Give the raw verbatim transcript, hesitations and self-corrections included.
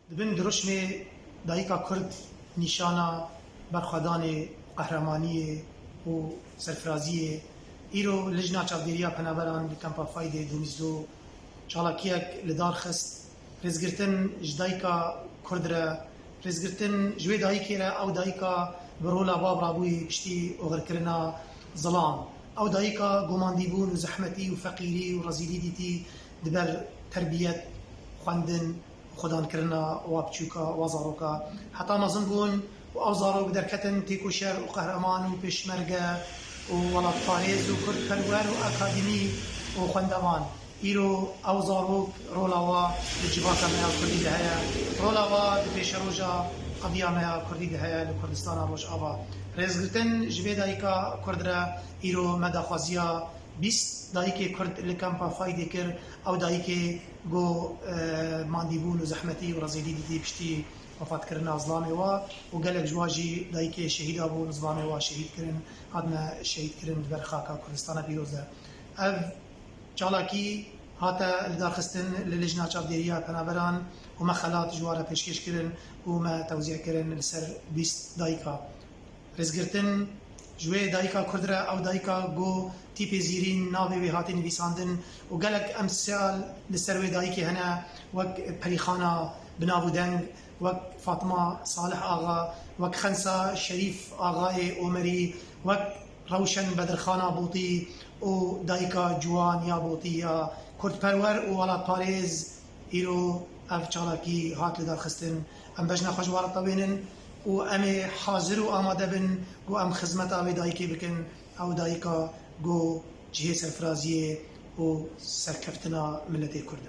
Di bin dirûşmê dayika Kurd nîşana berxwedanê, qehremaniyê û serfiraziyê, îro Lijna Çavdêriya Penaberan li Kampa Faydê Domîzdo çalakiyek li dar xist. Rêzgirtin ji dayika Kurd re, rêzgirtin ji wê dayikê re, ew dayika bi rola bav rabûyî piştî oxirkirina zilam. Ew dayika ku mandîbûn û zehmetî û feqîrî û rezîlî dîtî di ber terbiyet, xwendin, xwedankirina wa biçûka, wa zaroka, heta mezin bûn û ew zarok derketin têkoşer û qehreman û pêşmerge û welatparêz û kurdperwer û akademî û xwendevan. Îro ew zarok rola wa li civaka me ya kurdî de heye, rola wa di pêşeroja qediya me ya kurdî de heye li Kurdistana Rojava. Rêzgirtin ji vê dayika Kurd re, îro me daxwaziya bîst dayikê Kurd li Kampa Faydê kir, ew dayikê ku, e, mandîbûn û zehmetî û rezîlî dîtî piştî wefatkirina zilamê wa û gelek ji wa jî dayikê şehîda bûn, zilamê wa şehîd kirin, hatine şehîd kirin di ber xaka Kurdistana pîroz de. Ev çalakî hate lidarxistin li Lijna Çavdêriya Penaberan û me xelat ji wan re pêşkêş kirin û me tewzîe kirin li ser bîst dayika. Rêzgirtin ji wê dayika Kurd re, ew dayika ku tîpê zîrîn navê wê hatî nivîsandin û gelek emsal li ser wê dayikê hene, wek Perîxana bi nav û deng, wek Fatma Salih Axa, wek Xensa Şerîf Axayê Omerî, wek Rewşen Bedirxana Botî û dayika ciwan ya Botî ya kurdperwer û welatparêz. Îro ev çalakî hat lidarxistin. Em bejna xwe ji wan re tewênin û em ê hazir û amade bin ku em xizmeta wê dayikê bikin. Ew dayika ku cihê serfiraziyê û serkeftina miletê Kurd e.